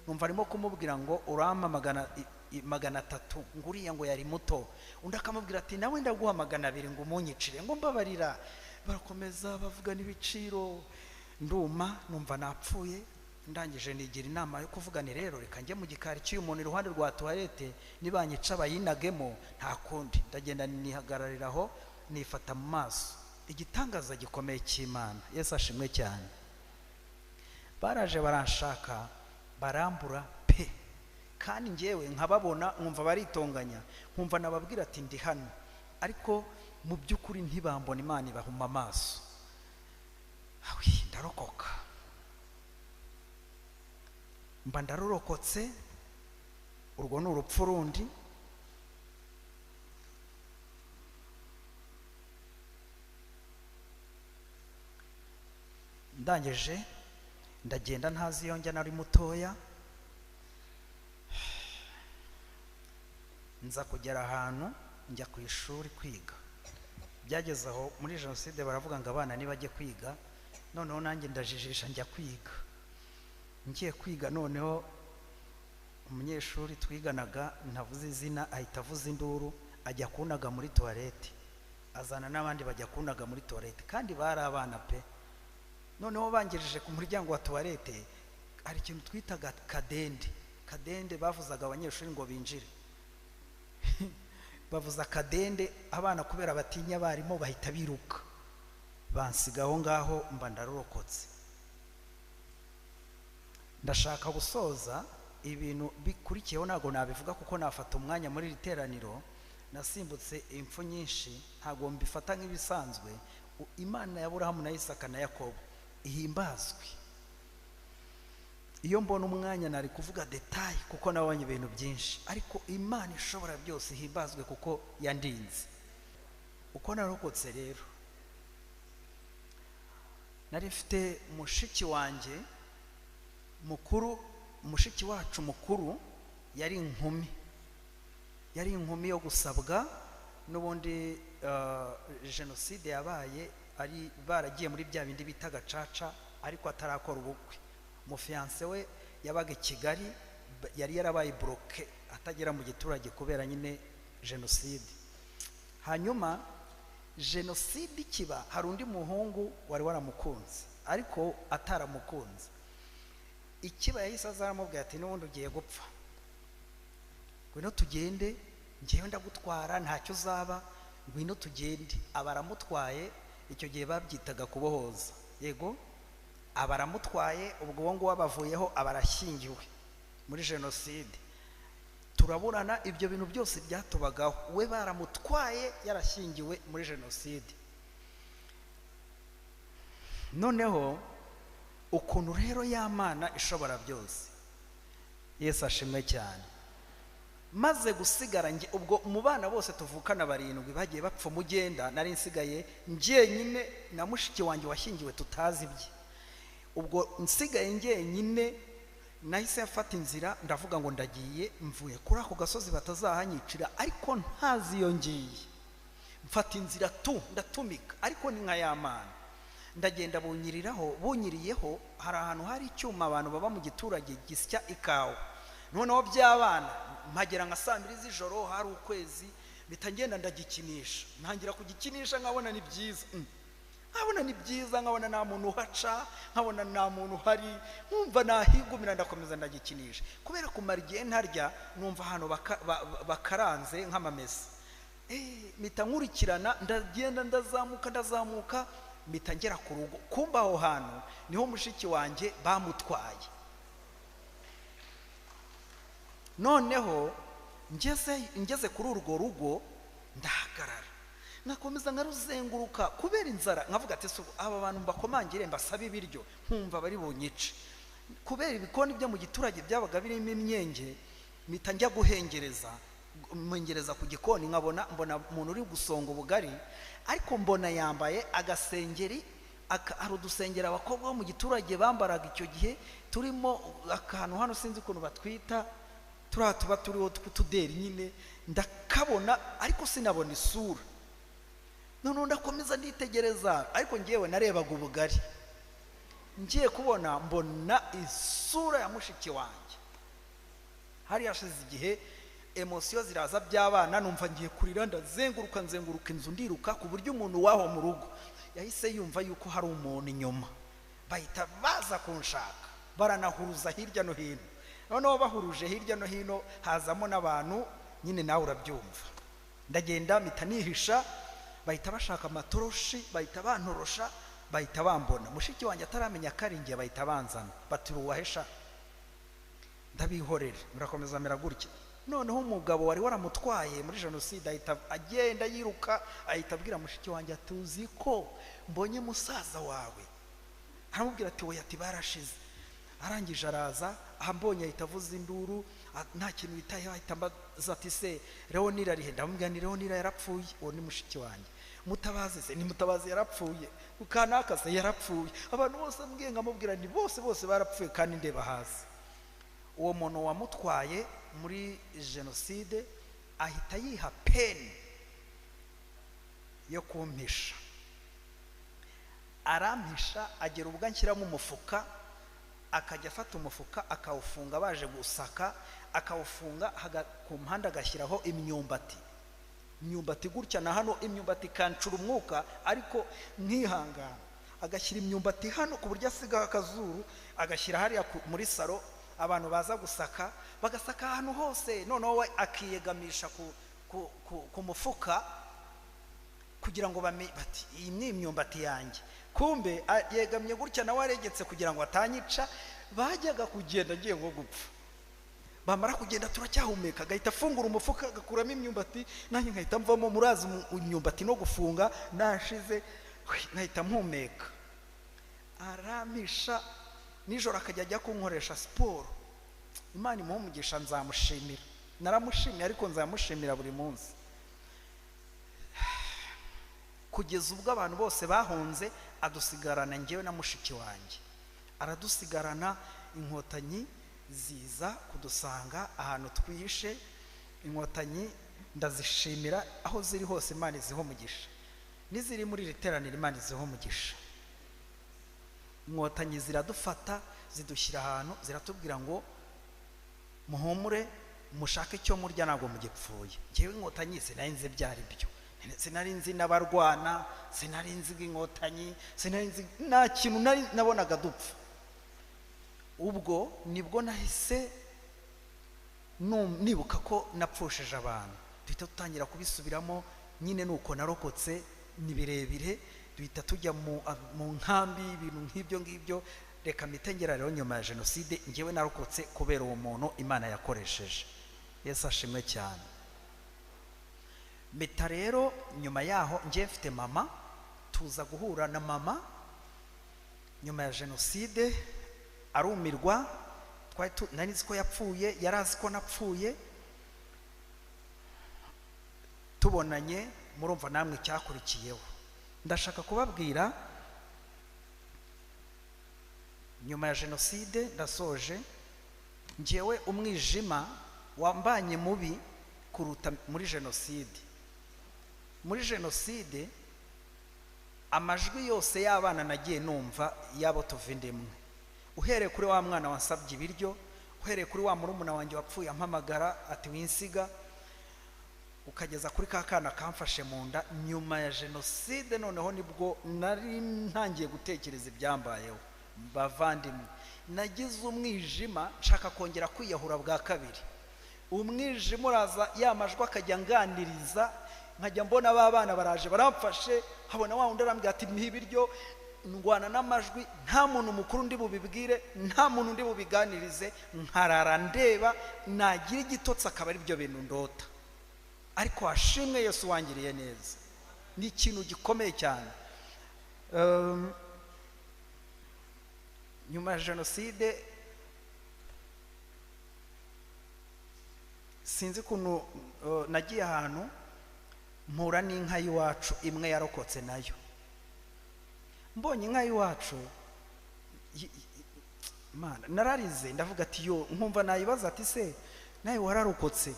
numva arimo kumubwira ngo urampa 300, ngo uriya ngo yari muto. Undi akamubwira ati nawe ndaguha 200 ngo umunyicire, ngo mbabarira. Barakomeza bavugana ibiciro, nduma numva napfuye. Ndangije nigira inama yo kuvuga ni rero reka njye mu gikari cy'uyu muntu iruhande rwa toilette, nibanyica bayinagemo nta kundi. Ndagenda nihagarariraho, nifata mu maso. Igitangaza gikomeye cy'Imana, Yesu ashimwe cyane. Baraje baranshaka barambura pe, kandi njyewe nkababona nkumva baritonganya, nkumva nababwira ati ndi hano, ariko mu by'ukuri ntibambona. Imana ibahuma amaso. Awi, ndarokoka, mba ndarurokotse. Urwo ni urupfu rundi. Ndangije ndagenda ntazi iyo njya, nari mutoya. Nza kugera ahantu njya ku ishuri kwiga. Byageze aho muri jenoside baravuga ngo abana nibajye kwiga, noneho nanjye ndajijisha njya kwiga. Ngiye kwiga noneho umunyeshuri twiganaga ntavuze izina ahita avuza induru, ajya kunaga muri toilette, azana n'abandi bajya kunaga muri toilette, kandi bari abana pe. Noneho bangejeje ku muryango wa toilette, hari ikintu twitaga kadende. Kadende bavuzaga abanyeshuri ngo binjire. Bavuza kadende, abana kubera batinya abarimu bahita biruka, bansiga aho ngaho, mba ndarurokotse. Ndashaka gusoza ibintu bikurikiyeho, ntabwo nabivuga kuko nafata umwanya muri iri teraniro. Nasimbutse impfu nyinshi, ntabwo mbifata nk'ibisanzwe. Imana ya Aburahamu na Isaka na Yakobo ihimbazwe. Iyo mbona umwanya nari kuvuga detail kuko nabonye ibintu byinshi, ariko Imana ishobora byose ihimbazwe kuko yandinze. Uko narokotse rero, nari mfite mushiki wanjye mukuru, mushiki wacu mukuru yari inkumi, yari inkumi yo gusabwa. N'ubundi jenoside yabaye ari baragiye muri bya bindi bita gacaca, ariko atarakora ubukwe. Umufiyanse we yabaga i Kigali, yari yarabaye bloke atagera mu giturage kubera nyine jenoside. Hanyuma jenoside ikiba, hari undi muhungu wari waramukunze ariko ataramukunze. Ikiba yahise azaramubwira ati n'ubundi ugiye gupfa, ngwino tugende, ngewe ndagutwara ntacyo uzaba, ngwino tugende. Abaramutwaye, icyo gihe babyitaga kubohoza, yego. Abaramutwaye, ubwo uwo nguwo abavuyeho, abarashyingiwe muri jenoside. Turaburana, ibyo bintu byose byatubagaho, we baramutwaye yarashyingiwe muri jenoside. Noneho ukuntu rero y'Imana ishobora byose, Yesu ashimwe cyane. Maze gusigara nge, ubwo mu bana bose tuvukana barindwi bagiye bapfa umugenda, nari nsigaye njyenyine na mushiki wanjye washyingiwe tutazi ibye. Ubwo nsigaye njyenyine, nahise mfata inzira ndavuga ngo ndagiye, mvuye kuri ako gasozi batazahanyicira, ariko ntazi iyo ngiye. Mfata inzira tu ndatumika, ariko ni nka y'Imana. Ndagenda bunyiriraho, bunyiriyeho hari ahantu hari icyuma abantu baba mu giturage gisya ikawa. Noneho by'abana mpagera nka saa 2 z'ijoro, hari ukwezi, mpita ngenda ndagikinisha. Ntangira kugikinisha nkabona ni byiza, nkabona ni byiza, nkabona nta muntu uhaca, nkabona nta muntu uhari, nkumva nahigumira, ndakomeza ndagikinisha. Kubera kumara igihe ntarya, numva ahantu bakaranze nk'amamesa. Mpita nkurikirana, ndagenda ndazamuka ndazamuka, mpita ngera ku rugo. Kumba aho hantu niho mushiki wanjye bamutwaye. Noneho ngeze kuri urwo rugo ndahagarara, nakomeza nkaruzenguruka kubera inzara, nkavuga ati aba bantu mbakomangire mbasabe ibiryo, nkumva bari bunyice. Kubera ibikoni byo mu giturage byabaga birimo imyenge, mpita njya guhengereza, mwengereza ku gikoni, nkabona mbona umuntu uri gusonga ubugari, ariko mbona yambaye agasengeri, hari udusengeri abakobwa bo mu giturage bambaraga icyo gihe, turimo akantu hano sinzi ukuntu batwita, turiya tuba turiho tw'utuderi nyine, ndakabona ariko sinabona isura. Noneho ndakomeza nditegereza, ariko ngewe narebaga ubugari. Ngiye kubona mbona isura ya mushiki wanjye. Hari hashize igihe émotions ziraza by'abana, numva ngiye kurira, ndazenguruka nzenguruka inzu ndiruka, ku buryo umuntu waho mu rugo yahise yumva yuko hari umuntu inyuma. Bahita baza kunshaka, baranahuruza hirya no hino. Noneho bahuruje hirya no hino hazamo n'abantu nyine, nawe urabyumva. Ndagenda mpita nihisha, bahita bashaka amatoroshi, bahita bantorosha, bahita bambona. Mushiki wanjye ataramenya ko ari njye, bahita banzana, bati uwahesha. Ndabihorera, murakomeza mera gutya. Noneho umugabo wari waramutwaye muri jenoside ahita agenda yiruka, ahita abwira mushiki wanjye ati uzi ko mbonye musaza wawe? Aramubwira ati oya, ati barashize. Arangije araza, ambonye ahita avuza induru, nta kintu yitayeho, ahita ambaza ati se Leonira arihe? Ndamubwira ni Leonira yarapfuye. Uwo ni mushiki wanjye. Mutabazi se? Ni Mutabazi yarapfuye. Kanaka se? Yarapfuye. Abantu bose mbwiye nkamubwira ni bose bose barapfuye, kandi ndeba hasi. Uwo muntu wamutwaye muri jenoside ahita yiha peine yo kumpisha, arampisha, agera ubwo anshyiramo umufuka, akajya afata umufuka akawufunga, baje gusaka akawufunga ku mpande agashyiraho imyumbati, imyumbati gutya na hano, imyumbati ikancura umwuka ariko nkihangana. Agashyira imyumbati hano ku buryo asigaho akazuru, agashyira hariya muri salo, abantu baza gusaka bagasaka ahantu hose, noneho we akiyegamisha ku mufuka kugira ngo bamenye bati iyi ni imyumbati yanjye. Kumbe yegamye gutya nawe aregetse kugira ngo atanyica. Bajyaga kugenda agiye nko gupfa, bamara kugenda turacyahumeka, agahita afungura umufuka agakuramo imyumbati, nanjye nkahita mvamo. Murazi imyumbati no gufunga nashize, nkahita mpumeka. Aramisha nijoro akajya ajya kunkoresha siporo. Imana imuhe umugisha, nzamushimira, naramushimiye ariko nzamushimira buri munsi, kugeza ubwo abantu bose bahunze adusigarana njyewe na mushiki wanjye, aradusigarana. Inkotanyi ziza kudusanga ahantu twihishe. Inkotanyi ndazishimira aho ziri hose, Imana iziho umugisha, n'iziri muri iri teraniro Imana iziho umugisha. Inkotanyi ziradufata zidushyira ahantu, ziratubwira ngo muhumure mushake icyo murya ntabwo mugipfuye. Njyewe inkotanyi sinari nzi ibyo ari byo, sinari nzi n'abarwana, sinari nzi inkotanyi, sinari nzi nta kintu nari nabonaga dupfa. Ubwo nibwo nahise nibuka ko napfushije abantu, duhita dutangira kubisubiramo nyine, nuko narokotse ni birebire, duhita tujya mu nkambi, ibintu nk'ibyo ngibyo. Reka mitengera rero nyuma ya jenoside njyewe narokotse kubera uwo muntu Imana yakoresheje. Yesu ashimwe cyane. Mpita rero nyuma yaho njye mfite mama, tuza guhura na mama nyuma ya jenoside, arumirwa. Nari nzi ko yapfuye, yari azi ko napfuye. Tubonanye murumva namwe icyakurikiyeho. Ndashaka kubabwira nyuma ya jenoside ndasoje, njyewe umwijima wambanye mubi kuruta muri jenoside. Muri jenoside amajwi yose y'abana nagiye numva yabo tuva indimwe, uhereye kuri wa mwana wansabye ibiryo, uhereye kuri wa murumuna wanjye wapfuye ampamagara ati winsiga, ukageza kuri ka kana kamfashe mu nda. Nyuma ya jenoside noneho nibwo nari ntangiye gutekereza ibyambayeho. Bavandimwe, nagize umwijima nshaka kongera kwiyahura bwa kabiri. Umwijima uraza, ya majwi akajya nganiriza, nkajya mbona ba bana baraje baramfashe, habona wa wundi arambwira ati mpa ibiryo. Ndwana n'amajwi, nta muntu mukuru ndi bubibwire, nta muntu ndi bubiganirize, nkarara ndeba, nagira igitotsi akaba ari byo bintu ndota. Ariko hashimwe Yesu wangiriye neza, ni ikintu gikomeye cyane. Nyuma ya jenoside sinzi ukuntu nagiye ahantu mpura n'inka y'iwacu imwe yarokotse nayo. Mbonye inka y'iwacu nararize, ndavuga ati yo, nkumva nayibaza ati se nawe wararokotse,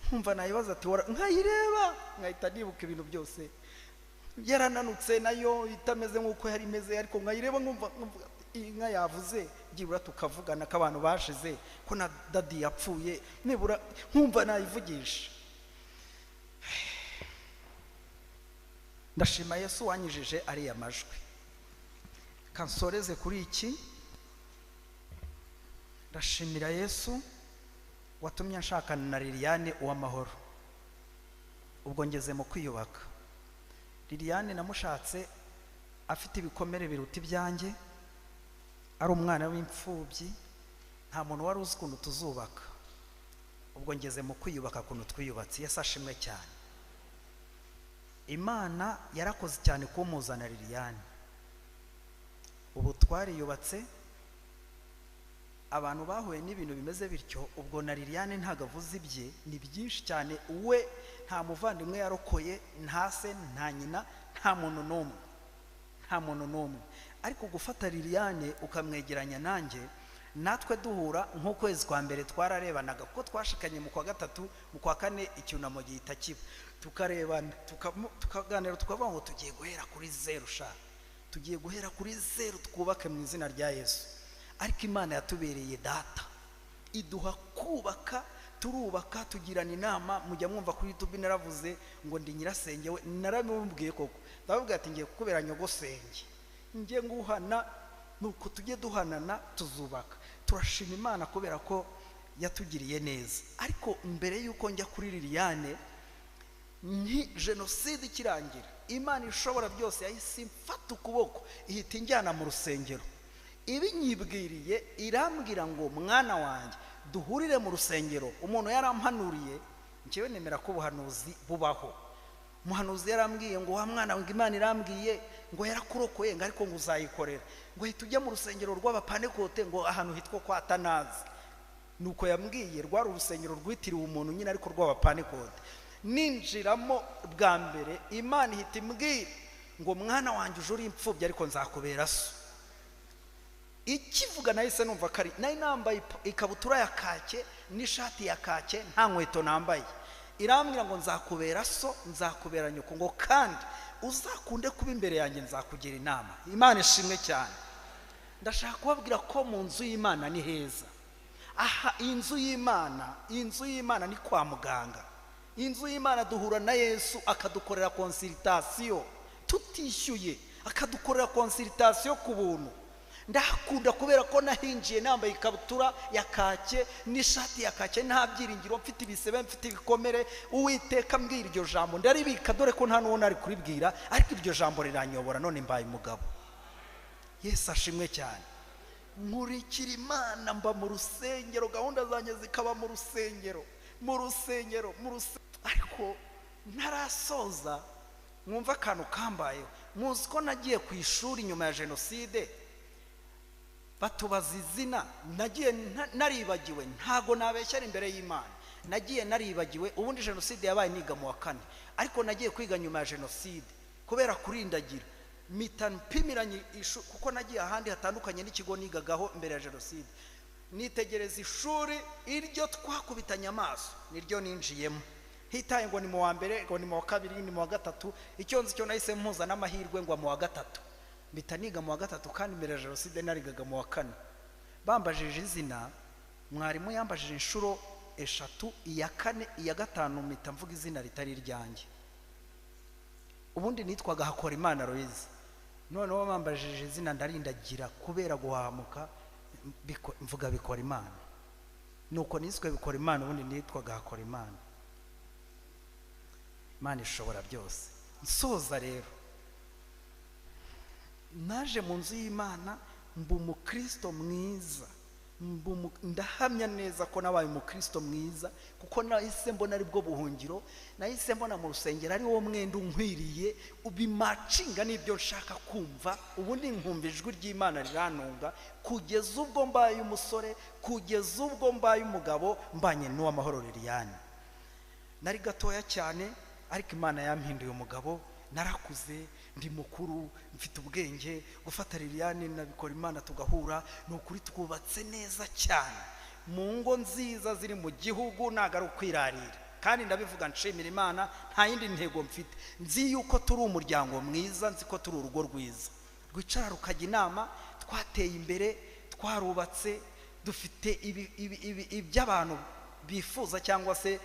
nkumva nayibaza ati nkayireba nkahita nibuka ibintu byose Yarananutse nayo itameze nk'uko yari imeze, ariko nkayireba nkumva inka yavuze, byibura tukavugana ko abantu bashize, ko na dadi yapfuye, nibura nkumva nayivugisha. Ndashima Yesu wanyijije ariya majwi. Kansoreze kuri iki, ndashimira Yesu watumye nshakana na Liliane Uwamahoro. Ubwo ngeze mu kwiyubaka. Liliane namushatse afite ibikomere biruta ibyanjye, ari umwana w'imfubyi, nta muntu wari uzi ukuntu tuzubaka. Ubwo ngeze mu kwiyubaka ukuntu twiyubatse. Yesu ashimwe cyane. Imana yarakoze cyane kumuzana Liliane. Ubu twariyubatse, abantu bahuye n'ibintu bimeze bityo. Ubwo na Liliane ntago avuze ibye, ni byinshi cyane. We nta muvandimwe yarokoye, nta se, nta nyina, nta muntu n'umwe, nta muntu n'umwe. Ariko gufata Liliane ukamwegeranya nanjye, natwe duhura nk'ukwezi kwa mbere twararebanaga, kuko twashikanye mu kwa gatatu, mu kwa kane icyunamo gihita kiba, tukarebana, tukaganira, tukavuga ngo tugiye guhera kuri zeru sha, tugiye guhera kuri zeru twubake mu izina rya Yesu. Ariko Imana yatubereye data, iduha kubaka, turubaka, tugirana inama. Mujya mwumva kuri YouTube naravuze ngo ndi nyirasenge we, naramubwiye koko, ndavuga ati ngiye kukubera nyogosenge, ngiye nguhana, nuko tujye duhanana tuzubaka. Turashima Imana kubera ko yatugiriye neza. Ariko mbere yuko njya kuri Liliane, ni jenoside ikirangira, Imana ishobora byose yahise imfata ukuboko ihita injyana mu rusengero. Ibinyibwiriye irambwira ngo mwana wanjye duhurire mu rusengero. Umuntu yarampanuriye, njyewe nemera ko ubuhanuzi bubaho. Umuhanuzi yarambwiye ngo wa mwana wanjye, Imana irambwiye ngo yarakurokoye, ngo ariko ngo uzayikorera, ngo hita ujya mu rusengero rw'abapanekote, ngo ahantu hitwa kwa Tanazi. Nuko yambwiye, rwari urusengero rwitiriwe umuntu nyine ariko rw'abapanekote. Ninjiramo bwa mbere, Imana ihita imbwira ngo mwana wanjye uje uri imfubyi ariko nzakubera so. Ikivuga nahise numva kari, nari nambaye ikabutura ya kake n'ishati ya kake, nta nkweto nambaye. Irambwira ngo nzakubera so, nzakubera nyoko, ngo kandi uzakunde kuba imbere yanjye nzakugira inama. Imana ishimwe cyane. Ndashaka kubabwira ko mu nzu y'Imana ni heza. Aha inzu y'Imana, inzu y'Imana ni kwa muganga. Inzu y'Imana duhura na Yesu akadukorera consultation tutishyuye, akadukorera consultation ku buntu. Ndakunda kubera ko nahinjiye nambaye ikabutura ya kake n'ishati ya kake, nta byiringiro mfite, ibisebe mfite, ibikomere. Uwiteka mbwira iryo jambo ndaribika, dore ko nta n'uwo nari kuribwira, ariko iryo jambo riranyobora, none mbaye umugabo. Yesu ashimwe cyane. Nkurikira Imana, mba mu rusengero, gahunda zanjye zikaba mu rusengero, mu rusengero, mu rusengero. Ariko ntarasoza mwumva akantu kambayeho. Muzi ko nagiye ku ishuri nyuma ya jenoside, batubaza izina, nagiye naribagiwe, ntago nabeshyara imbere y'Imana, nagiye naribagiwe. Ubundi jenoside yabaye niga mu wa kane, ariko nagiye kwiga nyuma ya jenoside kubera kurindagira, mpita mpimiranye kuko nagiye ahandi hatandukanye n'ikigo nigagaho mbere ya jenoside. Nitegereza ishuri iryo twakubitanye amaso niryo ninjiyemo, hitaye ngo ni mu wa mbere, ngo ni mu wa kabiri, ni mu wa gatatu. Icyo nzi cyo nahise mpuza n'amahirwe ngo mu wa gatatu, mpita niga mu wa gatatu, kandi mbere ya jenoside narigaga mu wa kane. Bambajije izina, mwarimu yambajije inshuro 3, iya kane, iya gatanu mpita mvuga izina ritari iryanjye. Ubundi nitwaga Hakorimana Aloys, noneho bambajije izina ndarindagira kubera guhamuka, mvuga Bikora Imana. Nuko niswe Bikora Imana, ubundi nitwaga Hakorimana. Imana ishobora byose. Nsoza rero, naje mu nzu y'Imana mba umukristo mwiza, ndahamya neza ko nabaye umukristo mwiza, kuko nahise mbona ari bwo buhungiro, nahise mbona mu rusengero ari wo mwenda unkwiriye, ubimacinga n'ibyo nshaka kumva. Ubundi nkumva ijwi ry'Imana rirantunga kugeza ubwo mbaye umusore, kugeza ubwo mbaye umugabo, mbanye n'Uwamahoro Liliane. Nari gatoya cyane, ariko Imana yampinduye umugabo. Narakuze, ndi mukuru, mfite ubwenge. Gufata Liliane nabikora Imana tugahura, ni ukuri twubatse neza cyane mu ngo nziza ziri mu gihugu, ntago ari ukwirarira. Kandi ndabivuga nshimira Imana, nta yindi ntego mfite. Nzi yuko turi umuryango mwiza, nzi ko turi urugo rwiza rwicara rukajya inama, twateye imbere, twarubatse, dufite iby'abantu bifuza cyangwa se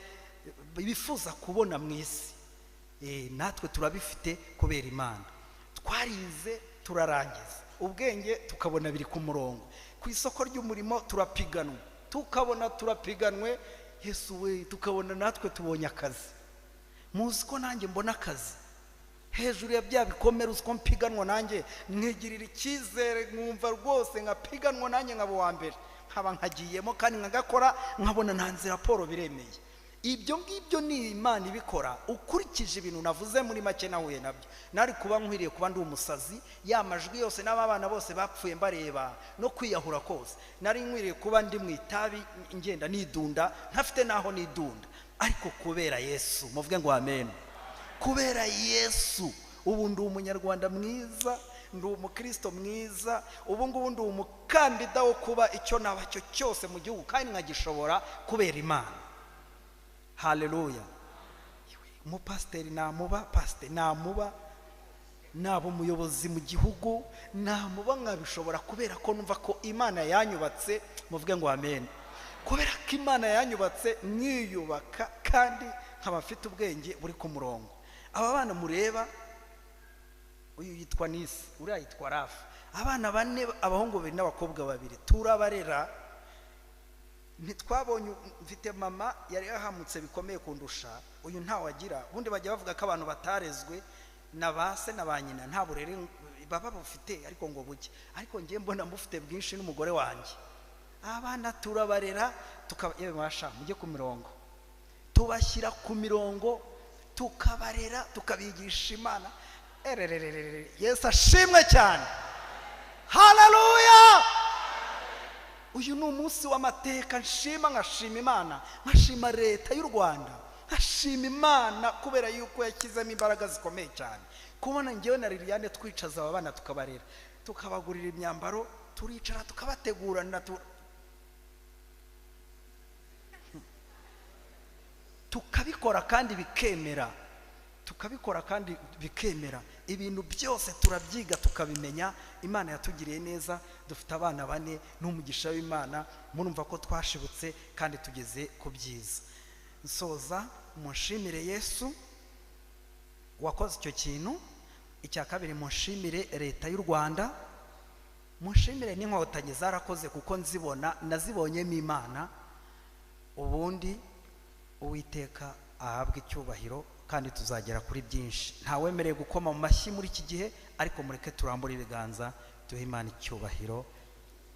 bifuza kubona mu isi. Natwe turabifite kubera Imana. Twarize turarangiza, ubwenge tukabona biri ku murongo, ku isoko ry'umurimo turapiganwa, tukabona turapiganwe, Yesu we, tukabona natwe tubonye akazi. Muzi ko nanjye mbona akazi hejuru ya bya bikomere, uzi ko mpiganwa nanjye nkigirira icyizere, nkumva rwose nkapiganwa nanjye nkaba uwa mbere, nkaba nkagiyemo kandi nkagakora, nkabona ntanze raporo biremeye. Ibyo ngibyo ni Imana ibikora. Ukurikije ibintu navuze muri make nahuye nabyo, nari kuba nkwiriye kuba ndi umusazi, ya majwi yose n'abana bose bapfuye mbareba no kwiyahura kose, nari nkwiriye kuba ndi mu itabi ngenda nidunda ntafite naho nidunda. Ariko kubera Yesu, muvuge ngo amen. Kubera Yesu ubu ndi umunyarwanda mwiza, ndi umukristo mwiza, ubu ngubu ndi umukandida wo kuba icyo naba cyo cyose mu gihugu, kandi nkagishobora kubera Imana. Haleluya. Umupasiteri namuba, pasiteri namuba, naba umuyobozi mu gihugu namuba, nkabishobora kubera ko numva ko Imana yanyubatse. Muvuge ngo amen. Kubera ko Imana yanyubatse nkiyubaka, kandi nkaba mfite ubwenge buri ku murongo. Aba bana mureba, uyu yitwa Nisi, uriya yitwa Rafa, abana bane, abahungu babiri n'abakobwa babiri, turabarera. Ntitwabonye, mfite mama yari yahamutse bikomeye kundusha, uyu ntawagira. Ubundi bajya bavuga ko abantu batarezwe na ba se na ba nyina nta burere baba bufite, ariko ngo buke, ariko ngiye mbona mufite bwinshi n'umugore wanjye. Abana turabarera, yewe mwasha mujye ku mirongo, tubashyira ku mirongo, tukabarera, tukabigisha Imana. Yesu ashimwe cyane. Haleluya. Uyu ni umunsi w'amateka nshima, nkashima Imana, nkashima leta y'u Rwanda, nkashima Imana kubera yuko yashyizemo imbaraga zikomeye cyane. Kubona ngewe na Liliane twicaza aba bana tukabarera, tukabagurira imyambaro, turicara tukabategurana, tukabikora kandi bikemera, tukabikora kandi bikemera. Ibintu byose turabyiga tukabimenya. Imana yatugiriye neza, dufite abana bane n'umugisha w'Imana. Murumva ko twashibutse kandi tugeze ku byiza. Nsoza, munshimire Yesu wakoze icyo kintu. Icya kabiri, munshimire leta y'u Rwanda, munshimire n'inkotanyi zarakoze, kuko nzibona, nazibonyemo Imana. Ubundi Uwiteka ahabwe icyubahiro, kandi tuzagera kuri byinshi. Ntawemereye gukoma mu mashyi muri iki gihe, ariko mureke turambure ibiganza duhe Imana icyubahiro.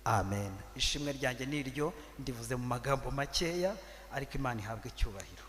Amen. Ishimwe ryanjye ni iryo, ndivuze mu magambo makeya, ariko Imana ihabwe icyubahiro.